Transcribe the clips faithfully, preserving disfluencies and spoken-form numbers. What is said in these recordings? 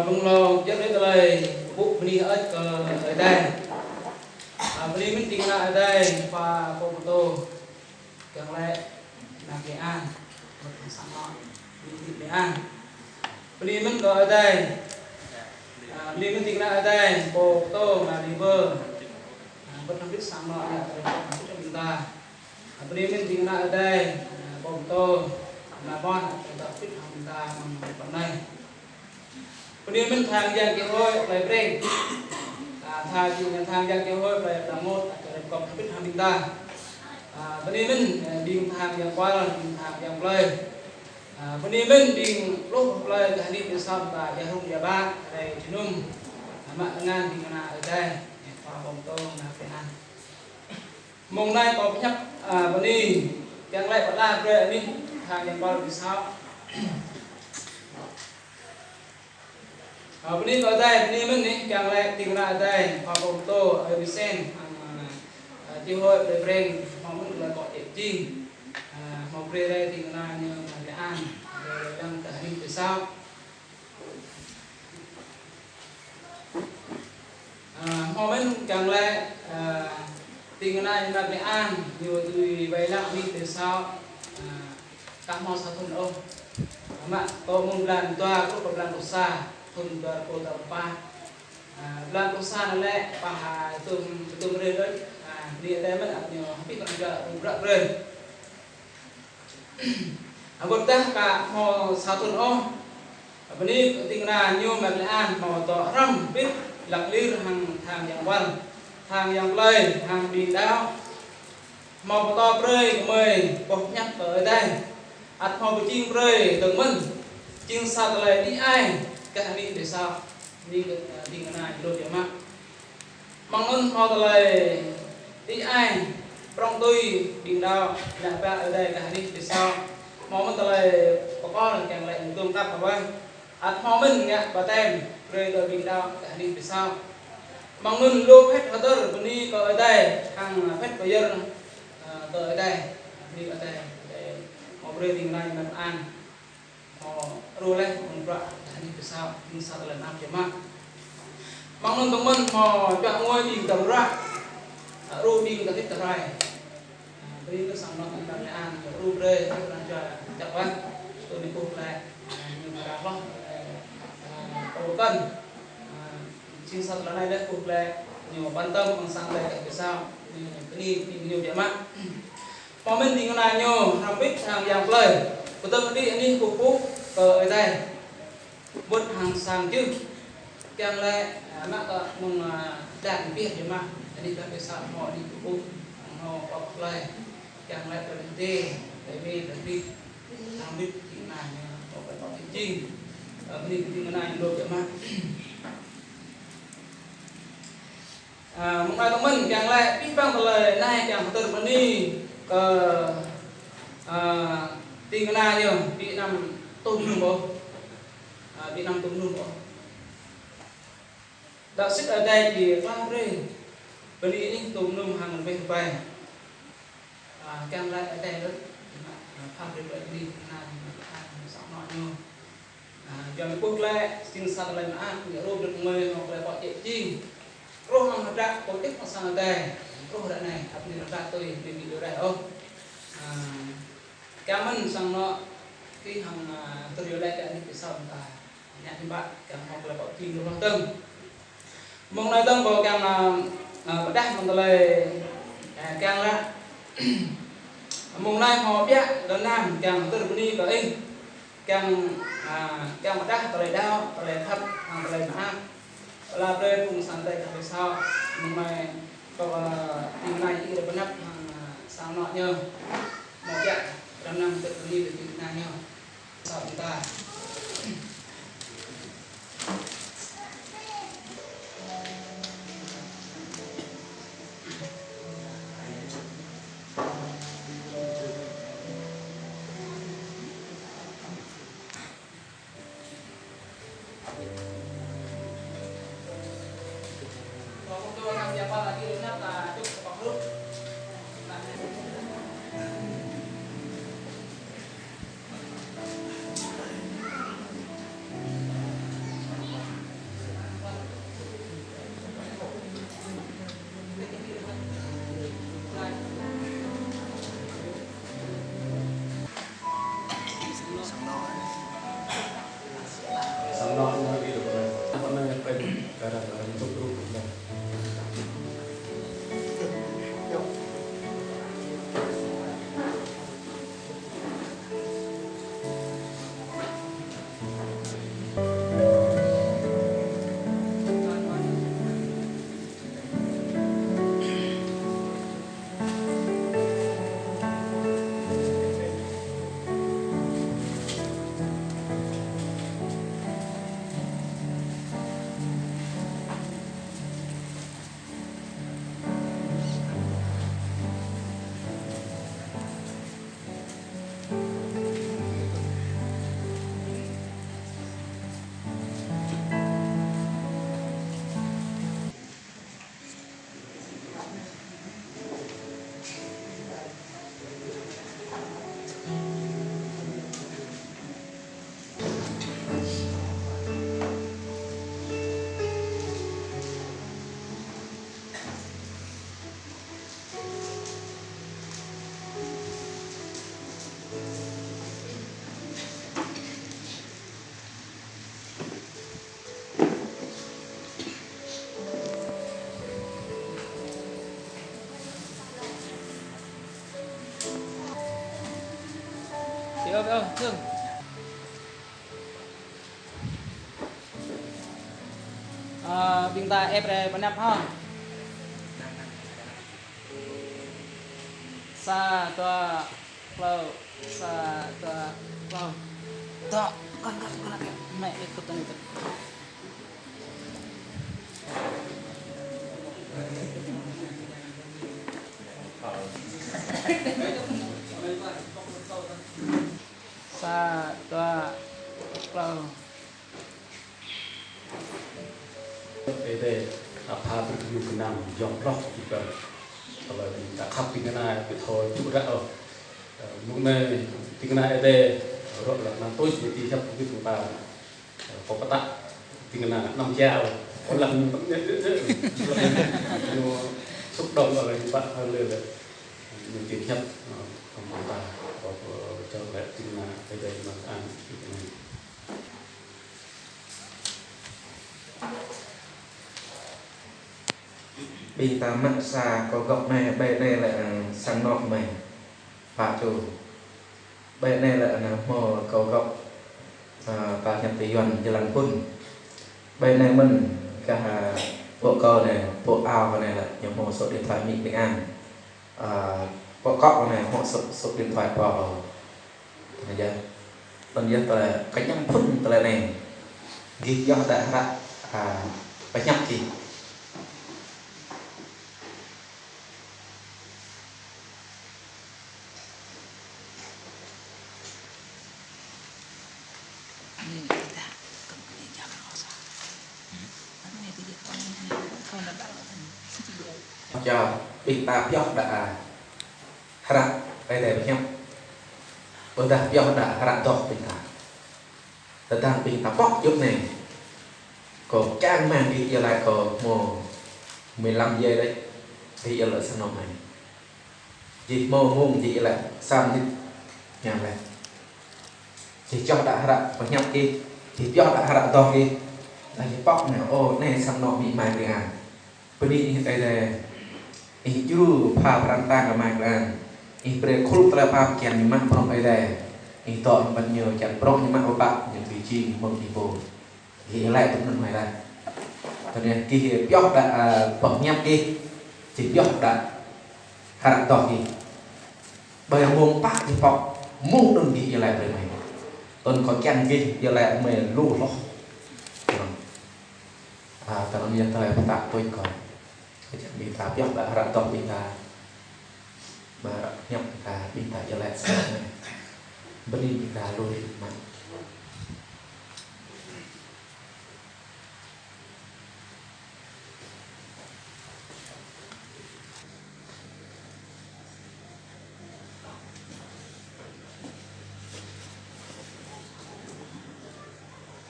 Mơ̆ng lŏ jăp lĕ tơlơi pơpŭ bơni hơơč kơ Ơi Adai. A, bơni mơ̆n ding kơna Ơi Adai, Khua pô pơtô, kiăng laĭ anăp Ơi An, wơ̆t hăng sang anŏ ƀing Ơi An. Bơni mơ̆n kơ Ơi Adai. A, bơni mơ̆n ding kơna Ơi Adai, pô pơtô, Ama Liver. A, wơ̆t hăng ƀing sang anŏ, a, ƀing ta. A, bơni mơ̆n ding kơna Ơi Adai, a, pô pơtô, Ama Bon, a, ƀing ta ƀing ta mơ̆ng pơ anai. Bơni mơ̆n tha hăng yang kiơ hơi plơi Breng. A, tha hăng yang kiơ hơi plơi Plang Mốt, a, čơrơp kŏp hơbĭt hăng ƀing ta. A, bơni mơ̆n, a, ƀing tha hăng yang kual, ƀing tha hăng yang plơi. A, bơni mơ̆n ƀing pluh plơi kơ anih ƀing sŏm ta, ia hrŭng ia ƀă, rai jơnum. A, mă tơngan ding kơna Ơi Adai, a, Khua pô pơtô, anăp Ơi An. Mơ̆ng anai kâo pơhiăp, a, bơni, kiăng laĭ pơala brơi anih tha hăng yang kual ƀing sŏm. A, bơni kơ Ơi Adai, bơni mơ̆n anai, kiăng laĭ ding kơna Ơi Adai, Khua pô pơtô, Ơi Bisen, hăng, a, a, kiơ hơi plơi Breng, hmâo mơ̆n tơlơi pŏk jĕ jing, a, hmâo brơi rai ding kơna ñu Ama Ơi An, rai lăng kơ anih ƀing sŏm. A, hmâo mơ̆n kiăng laĭ, a, ding kơna ñu Ama Ơi An, ñu dưi wai lăng anih ƀing sŏm, a, aka hmâo sa thŭn ôh. Mă tŏ mơ̆ng blan dua truh pơ blan pluh sa, thŭn dua rơbâo dua pluh pă. A, blan pluh sa anai lĕ, pă, a, tŭm, tŭm rơi đôč, a, bơni Ơi Adai mơ̆n, a, ñu hơbĭt pran jua rŭ bră brơi. A, wơ̆t tah aka hmâo sa thŭn ôh. Bơni ding kơna ñu Ama Ơi An hmâo dŏ hrŏm hơbĭt lăk lir hăng tha hăng yang kual, tha hăng yang plơi, hăng ƀing đaŏ. Hmâo pơtô brơi gơmơi boh hiăp kơ Ơi Adai. Ăt hmâo pơjing brơi dơ̆ng mơ̆n. Jing sa tơlơi đĭ ai kơ anih ƀing sŏm. Bơni kơ, a, ding kơna ñu lŏ biă mă. Mơ̆ng anŭn hmâo tơlơi đĭ ai, prŏng tui ƀing đaŏ, ană bă Ơi Adai kơ anih ƀing sŏm. Hmâo mơ̆n tơlơi pơkŏl kiăng laĭ mơ̆ng tơm tap hơwai. Ăt hmâo mơ̆n ngă baptem, brơi kơ ƀing đaŏ kơ anih ƀing sŏm. Mơ̆ng anŭn lu phĕt hơdơr bơni kơ Ơi Adai, hăng phĕt pơyơr, a, kơ Ơi Adai, bơni kơ Ơi Adai, Ơi Adai hmâo brơi ding kơna ñu Ama Ơi An. Hmâo rŭ laih mơ̆ng bruă anih ƀing sŏm, ƀing sa tơlơi anăp biă mă. Mơ̆ng anŭn tơmơ̆n hmâo čuă ngui ƀing tơm bruă, a, rŭ ƀing tơhrip tơhrai. A, bơni kơ sang anŏ Ama Ơi An, rŭ brơi, rŭ pran jua čăk wah, tui anai ƀuh glaĭ, a, ñu mơra hloh, a, pơkŏn, a, jing sa tơlơi anai laih ƀuh glaĭ, ñu pơtăm mơ̆ng sang Ơi Adai kơ ƀing sŏm, ñu bơni, bơni ñu biă mă. Hmâo mơ̆n ding kơna ñu hrŏm hơbĭt hăng yang plơi, pơdơ̆ng đĭ anih kơkuh kơ Ơi Adai. Wơ̆t hăng sang jưh. Kiăng laĭ, a, mă kơ mơ̆ng, a, đah pih jơmah, anih đah pih sa hmâo anih kơkuh, hmâo pŏk plơi. Kiăng laĭ plơi Mơdê, plơi Mê, plơi Brit. Hrŏm hơbĭt ding kơna ñu hmâo plơi pŏk jing. Ơ, bơni ding kơna ñu lŏ jơmah. A, mơ̆ng anai tơmơ̆n kiăng laĭ abih bang tơlơi anai kiăng hơdơr bơni kơ, a, ding kơna ñu, ƀu anăm tŭm mơnum ôh. A, ƀu anăm tŭm mơnum ôh. Đaŏ sĭt Ơi Adai či pha brơi bơni anih tŭm mơnum hăng rơbeh rơbai. A, kiăng laĭ Ơi Adai đôč, a, pha brơi tơlơi bơni kơ ding kơna, a, sang anŏ ñu. A, yua anŭn ƀuh glaĭ, jing sa tơlơi mơak, ñu rŭ brơi kơ gơmơi hmâo tơlơi pŏk jĕ jing. Truh amăng hơdră pơkŏn mơ̆ng sang Ơi Adai, truh ră anai, ăt bơni rơđah tui, bơni ƀu rai ôh. A, kiăng mơ̆n sang anŏ, kih hăng, a, tơlơi laĭ kơ anih ƀing sŏm ta. Ngă hiư̆m pă, kiăng hmâo tơlơi pŏk jing truh hloh dơ̆ng. Mơ̆ng anai dơ̆ng kâo kiăng, a, a, pơdah mơ̆ng tơlơi, a, kiăng laĭ. Mơ̆ng anai hmâo ƀiă gơnam kiăng hơdơr bơni kơ ih. Kiăng, a, kiăng pơdah tơlơi đaŏ, tơlơi khăp, hăng tơlơi mơak. Pơala brơi phung sang Ơi Adai kơ ƀing sŏ. Mơ̆ng anai kâo, a, ding kơna ih rai pơanăp hăng, a, sang anŏ ñu. Hmâo ƀiă gơnam hơdơr bơni kơ ding kơna ñu. Sŏ ƀing ta. Siap, ya, dơ̆ng. Ơ, ƀing ta ĕp rai pơanăp hŏ. Sa, dua, klâo. Sa, dua, klâo. Dŏ, kơnơ̆ng, kơnơ̆ng, kơnơ̆ng. Mĕ, ikut, ikut. Sa, dua, klâo. Ơi Adai, ta pha brơi kơ ñu kơnang jŏng hloh kơ ƀing ta. Tơlơi ƀing ta khăp ƀing kơna, ƀu thâo čŭ ră ôh. Ơ, mơ̆ng anai ƀing kơna Ơi Adai, rŏ lăng kơnang tui ñu ti hiăp kơ ƀing ta. Ơ, kâo pơtă ƀing kơna năm jao. Kâo lăng ñu tơm ñu, ñu, ñu, ñu xúc động lăng ñu pă hăng lĕ lĕ. Ñu ti hiăp, ơ, kơ ƀing ta, kâo, kâo čang lĕ ƀing kơna Ơi Adai mơ̆ng an ƀing kơna. Ƀing ta mă sa kâo gŏp mơi, ƀơi anai lĕ, ơ, sang anŏ mơi. Pă čô. Ƀơi anai lĕ ană hmâo kâo gŏp, ơ, ta hiăp tơ Yuan jơlan phŭn. Ƀơi anai mơ̆n gah, ơ, pô kâo anai, pô ao kâo anai lĕ ñu hmâo số điện thoại mĭ ƀing an. Ơ, pô kâo anai hmâo số, số điện thoại pô. Anŭn yơh. Anŭn yơh tơlơi kơñăm phŭn tơlơi anai. Gih yơh đa hră, ơ, pơhiăp gih. Čang, ƀing ta pioh đa hră Ơi Adai pơhiăp. Ƀôdah pioh đa hră dŏ ƀing ta. Tơdang ƀing ta pŏk djŏp anai. Kâo čang mơ̆n gih iâu laĭ kâo hmâo mười lăm giây đấy. Gih iâu laĭ sang anŏ anai. Gih hmâo mông gih iâu laĭ sa mơnit. Ñam laih. Gih pioh đa hră pơhiăp gih. Gih pioh đa hră dŏ gih. Dah gih pŏk anai, ô, anai sang anŏ amĭ amai ƀing an. Bơni Ih Ơi Adai. Ih djru pha pran kơtang kơ amai ƀing an. Ih brơi khul tơlơi pap kiăng ñu mă prŏng Ơi Adai. Ih dŏ ñu băt ñu kiăng prŏng ñu mă pơpă ñu tui jing mơ̆ng Ih pô. Gih iâu laĭ tui anŭn mơi laih. Tơdah gih pioh đa, ơ, pơhiăp gih, gih pioh đa hră dŏ gih. Ƀơi mông pă gih pŏk, mông anŭn gih iâu laĭ brơi mơi. Tơl kâo kiăng gih iâu laĭ mơi lu hloh. Ơ, tơl anŭn yơh tơlơi pơtă tui kâo. Kơ čang ƀing ta pioh đa hră dŏ ƀing ta. Ƀơi hră pơhiăp ƀing ta, ƀing ta iâu laĭ sa anai. Bơni ƀing ta lui mă.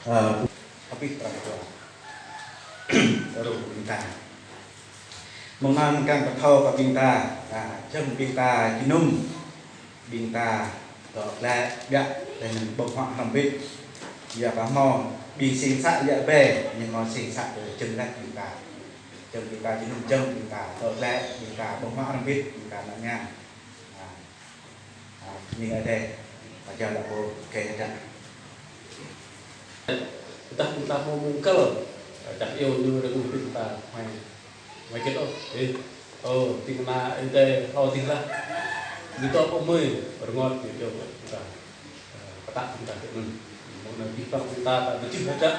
Ơ, abih prang jua. Rŭ ƀing ta. Mơ̆ng anŭn kiăng pơthâo kơ ƀing ta, a, jơ̆ng ƀing ta jơnum, ƀing ta dŏ glaĭ biă, laih anŭn ƀơ̆ng huă hrŏm hơbĭt. Yua kơ hmâo ƀing sing să yă bĕ, ñu hmâo sing să jơng lăk ƀing ta. Jơng ƀing ta, jơnum jơng ƀing ta, tơlơi ƀing ta, ƀơ̆ng huă rơmbit ƀing ta, mă ñam. Ah, ah, ƀing adai, ah, jao lăp pô, kơ adai. Tơdah ƀing ta hmâo mông kơl, ah, čang iâu ñu rơnguh ƀing ta, mai. Mai kơ ôh, ê, ơ, ƀing ană ih dai hlâo dih lah. Ñu tŏ pơmơi, rơngot ñu djơ̆ ƀing ta. Ơ, pơtă ƀing ta kơ anŭn. Mơ̆ng anŭn abih bang ƀing ta, ta pơjing hơdră.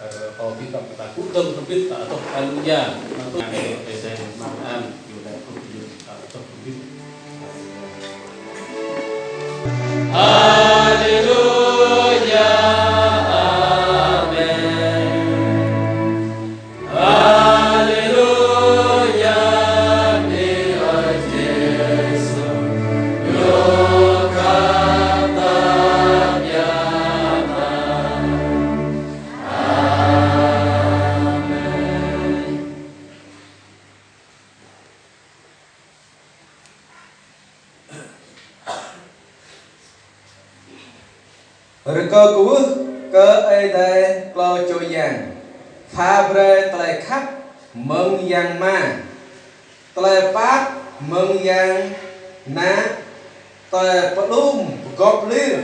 Ơ, kâo abih bang ƀing ta kơkuh dơ̆ng hơbĭt, ta adoh, haleluya. Mơ̆ng anŭn ih dai mơ̆ng an, ñu dai kơkuh dơ̆ng, ta adoh hơbĭt. Haleluya, amen. Haleluya, Ih, ơ Yêsu, ñu khăp tơbiă ta. Amen. Rơkâo kwưh kơ Ơi Adai klâo čô yang, pha brơi tơlơi khăp mơ̆ng Yang Ama, tơlơi pap mơ̆ng Yang Ană, tơlơi pơđum pơgop lir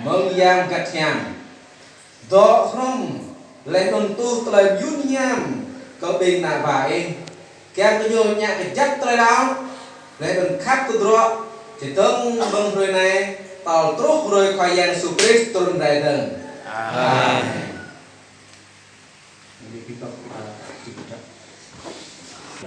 mơ̆ng Yang Bơngăt Hiam. Dŏ hrŏm laih anŭn tuh tơlơi mơyun hiam kơ ƀing ană bă Ih. Kiăng kơ ñu ngă kơjăp tơlơi đaŏ, laih anŭn khăp tơdruă, čơdơ̆ng mơ̆ng hrơi anai, tơl truh hrơi Khua Yang Yêsu Krist trŭn rai dơ̆ng. Amen.